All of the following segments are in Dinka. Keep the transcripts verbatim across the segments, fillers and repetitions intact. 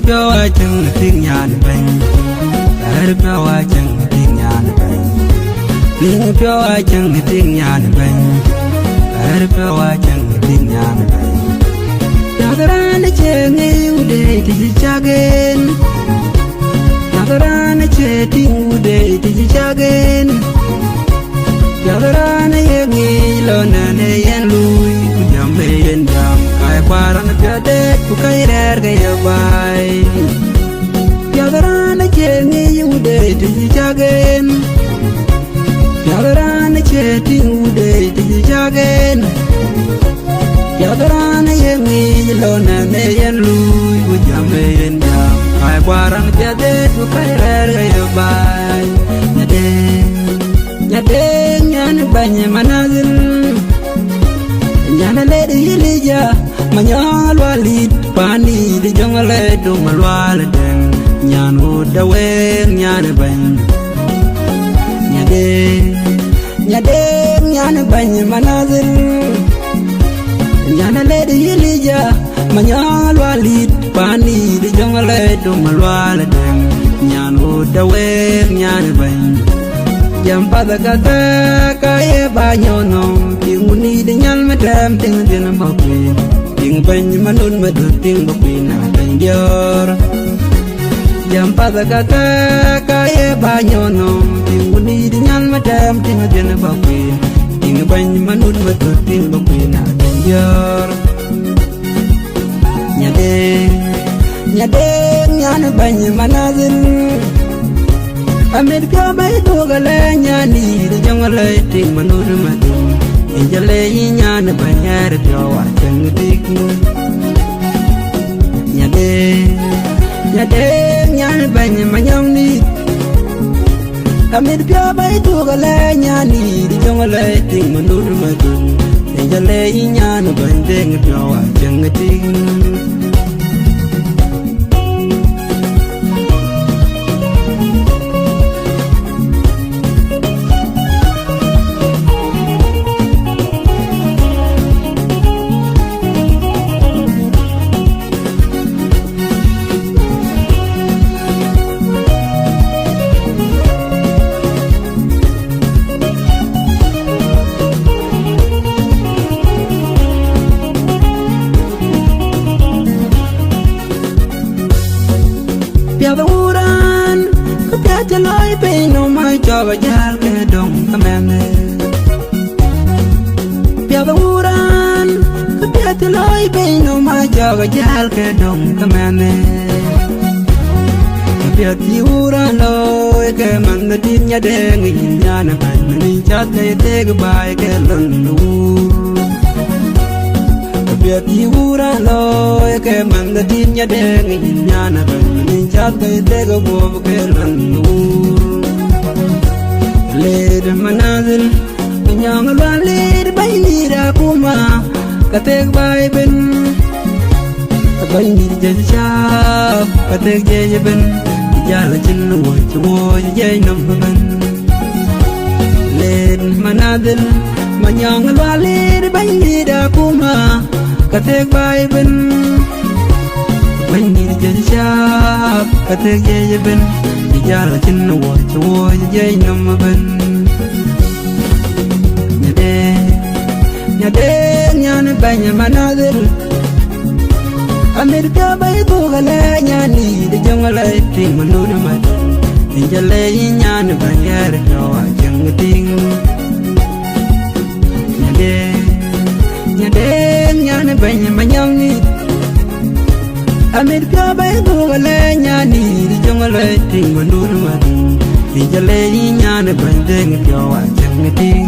Piɔ̈u acäŋ tïŋ nyan bɛ̈ny, ɣɛɛr piɔ̈u acäŋ tïŋ nyan bɛ̈ny. Tïŋ piɔ̈u acäŋ tïŋ nyan bɛ̈ny, ɣɛɛr piɔ̈u acäŋ tïŋ nyan bɛ̈ny. Piath raan acie ŋic wudë tïc cak en. Piath raan acie tïŋ wudë tïc cak en. Piath raan aye ŋic lon ë yen luui, ku jam ë yen jam, ka ye kuar raan piath dɛ̈t, ku ka ye rɛ̈ɛ̈r ke ye baai. Piath raan acie ŋic wudë tïc cak en. Piath raan acie tïŋ wudë tïc cak en. Piath raan aye ŋic lon ë yen luui, ku jam ë yen jam, ka ye kuar raan piath dɛ̈t, ku ka ye rɛ̈ɛ̈r ke ye baai. Nyadë. Nyadë, nyan bɛ̈ny Manadhil, nyan Lady Elijah, Manyɔŋ Lualit, pani de jɔŋ le dum Lual Dɛŋ, nyan wut de wen, nyan bɛ̈ny. Nyadë, nyadë, nyan bɛ̈ny Manadhil, nyan Lady Elijah, Manyɔŋ Lualit, pani de jɔŋ le dum Lual Dɛŋ, nyan wut de wen, nyan bɛ̈ny. Jam path ka thɛɛk ka ye ba nyɔn nɔm, tiŋ wuni de nyal me tɛm, tiŋ dhiën ba kuïn, tiŋ bɛ̈ny Manut Madut, tiŋ ba kuïn na tɛ̈ny diɔ̈ɔ̈r. Jam path ka thɛɛk ka ye ba nyɔn nɔm, tiŋ wuni de nyal me tɛm, tiŋ dhiën ba kuïn, tiŋ bɛ̈ny Manut Madut, tiŋ ba kuïn na tɛ̈ny diɔ̈ɔ̈r. Nyadë, nyadë, nyan bɛ̈ny Manadhil. Amit piɔ̈u bɛ̈i dhuk alɛ nyan dït jɔŋ alɛ tiŋ Manut Madut. Yen jɔ le yï nyan bɛ̈ny ɣɛɛr piɔ̈u acäŋ tïŋ. Nyadë, nyadë, nyan bɛ̈ny Manyɔŋ dït. Amit piɔ̈u bɛ̈i dhuk alɛ nyan dït jɔŋ alɛ tiŋ Manut Madut. Yen jɔ le yï nyan bɛ̈ny Deŋ piɔ̈u acäŋ tïŋ. Piath wuran, ke piath cï lɔc piny nɔm, ma cɔk ajäl ke döŋ ke mɛnhë. Piath wuran, ke piath cï lɔc piny nɔm, ma cɔk ajäl ke döŋ ke mɛnhë. Ke piath cï wuran looi, ke manh dït Nyadëŋ, yïn nyan bɛ̈ny, manh cath ke ye thek baai ke lon wur. Ke piath cï wuran looi, ke manh dït Nyadëŋ, yïn nyan bɛ̈ny, manh cath ke ye thek guɔ̈p ke lon wur. Lady Manadhil, Manyɔŋ Lualit, bɛ̈nydït akuma, ka thek baai ëbën. Bɛ̈nydït jiëc cääp, ka thek jiëc ëbën. Jäl acïn wuɔ̈c, wuɔ̈c jiëc nɔm ëbën. Lady Manadhil, Manyɔŋ Lualit, bɛ̈nydït akuma, ka thek baai ëbën. Bɛ̈nydït jiëc cääp, ka thek jiëc ëbën. Jäl acïn wuɔ̈c, wuɔ̈c jiëc nɔm ëbën. Nyadë, nyadë, nyan bɛ̈ny Manadhil. Amit piɔ̈u bɛ̈i dhuk alɛ nyan dït jɔŋ alɛ tiŋ Manut Madut. Yen jɔ le yï nyan bɛ̈ny ɣɛɛr piɔ̈u acäŋ tïŋ. Nyadë, nyadë, nyan bɛ̈ny Manyɔŋ dït. Amit piɔ̈u bɛ̈i dhuk alɛ nyan dït jɔŋ alɛ tiŋ Manut Madut. Yen jɔ le yï nyan bɛ̈ny Deŋ piɔ̈u acäŋ tïŋ.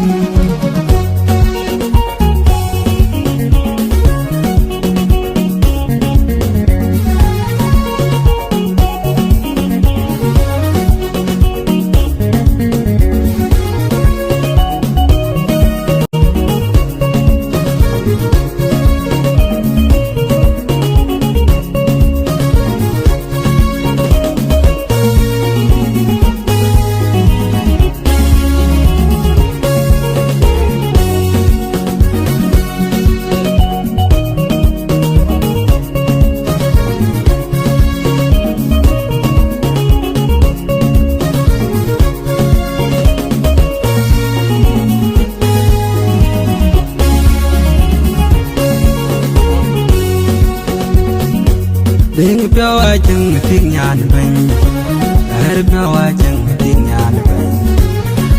Piɔ̈u acäŋ tik nyan bɛ̈ny. Ɣɛ̈r piɔ̈u acäŋ tik nyan bɛ̈ny.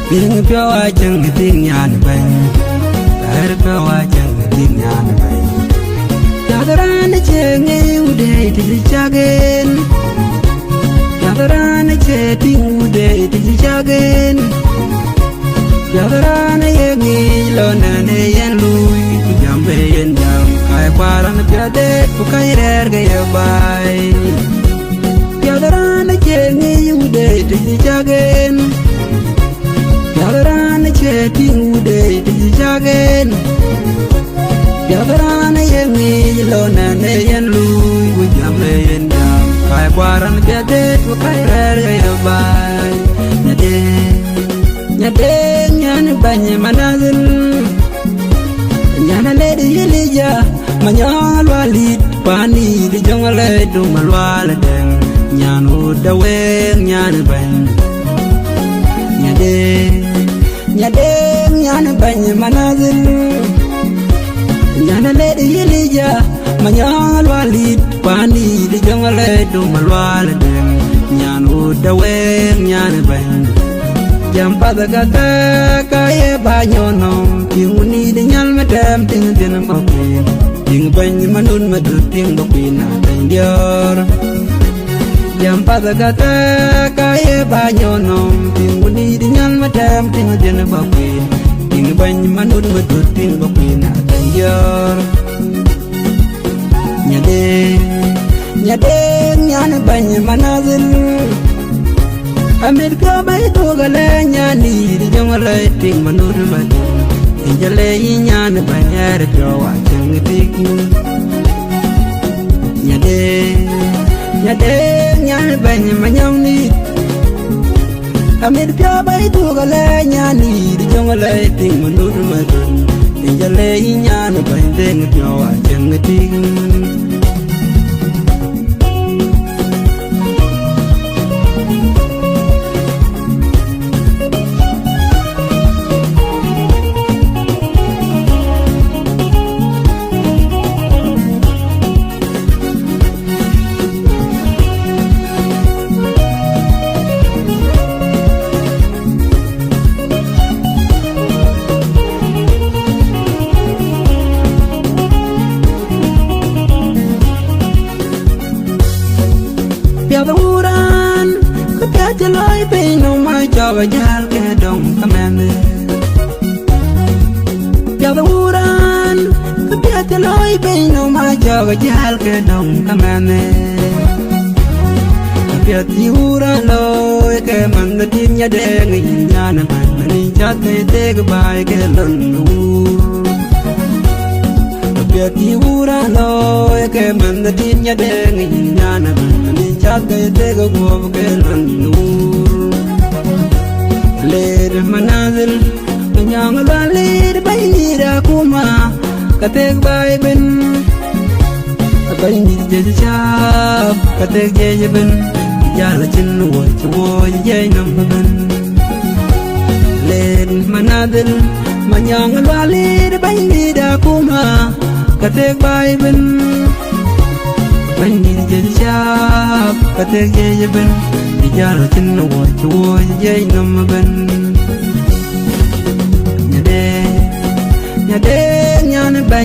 Piŋ piɔ̈u acäŋ tik nyan bɛ̈ny. Ɣɛ̈r piɔ̈u acäŋ tik nyan bɛ̈ny. Piath raan acie ŋic wudë të cï cak en. Piath raan acie tïŋ wudë të cï cak en. Piath raan aye ŋic lon nɛn ë yen luui, ku jam bï yen jam. Kac kuar raan piath de, ku kac rɛ̈ɛ̈r ke ye baai. Piath raan acie ŋic wudë të cï cak en. Piath raan acie tïŋ wudë të cï cak en. Piath raan aye ŋic lon nɛn ë yen luui, ku jam bï yen jam. Kac kuar raan piath de, ku kac rɛ̈ɛ̈r ke ye baai. Nyade. Nyade nyan bɛ̈ny Manadhil. Nyan Alɛɛt Elija, Manyɔŋ Lual dït, paan dït Jɔŋlei Dum Lual Dɛŋ. Nyan Wut Dawëëŋ nyan bɛ̈ny. Nyade, nyade nyan bɛ̈ny Manadhil. Nyan Alɛɛt Elija, Manyɔŋ Lual dït, paan dït Jɔŋlei Dum Lual Dɛŋ. Nyan Wut Dawëëŋ nyan bɛ̈ny. Jam path ka thɛɛk ka ye ba nyɔn nɔm, tïŋ wun nïï de nyal me tɛm, tïŋ dhiën bä kuïn. Tïŋ bɛ̈ny Manut Madut, tïŋ bä kuïn na bɛ̈ny diɔ̈ɔ̈r. Jam path ka thɛɛk ka ye ba nyɔn nɔm, tïŋ wun nïï de nyal me tɛm, tïŋ dhiën bä kuïn. Tïŋ bɛ̈ny Manut Madut, tïŋ bä kuïn na bɛ̈ny diɔ̈ɔ̈r. Nyade, nyade nyan bɛ̈ny Manadhil. Amit piɔ̈u bɛ̈ny thok alɛ nyan dït Jɔŋlei, tïŋ Manut Madut. Tïŋ jɔlɛ yï nyan bɛ̈ny, ɣɛ̈r piɔ̈u acäŋ tik. Nyade, nyade nyan bɛ̈ny Manyɔŋ dït. Amit piɔ̈u bɛ̈ny thok alɛ nyan dït Jɔŋlei, tïŋ Manut Madut. Tïŋ jɔlɛ yï nyan bɛ̈ny, dheŋ piɔ̈u acäŋ tik. Piath wun raan, ke piath cï looi piny nɔm, acɔk jäl ke dɔŋ ke mɛnhë. Piath wun raan, ke piath cï looi piny nɔm, acɔk jäl ke dɔŋ ke mɛnhë. Apiɛth cï wun raan looi ke mɛnhë, tïŋ nyade ŋic nyan bɛ̈ny, mɛnhë cath ke thek baai ke lon wun. Apiɛth cï wun raan looi ke mɛnhë, tïŋ nyade ŋic nyan bɛ̈ny, mɛnhë cath ke thek guɔ̈p ke lon wun. Leet Manadhil, Manyɔŋ Lual dït, bɛ̈nydït akuma, ka thek baai ëbën. Bɛ̈nydït jiëc cääp, ka thek jiëc ëbën. Jäl acïn wuɔ̈c, wuɔ̈c jiëc nɔm ëbën. Leet Manadhil, Manyɔŋ Lual dït, bɛ̈nydït akuma, ka thek baai ëbën. Bɛ̈nydït jiëc cääp, ka thek jiëc ëbën. Jäl acïn wuɔ̈c, wuɔ̈c jiëc nɔm ëbën. Nyade, nyade nyan bɛ̈ny.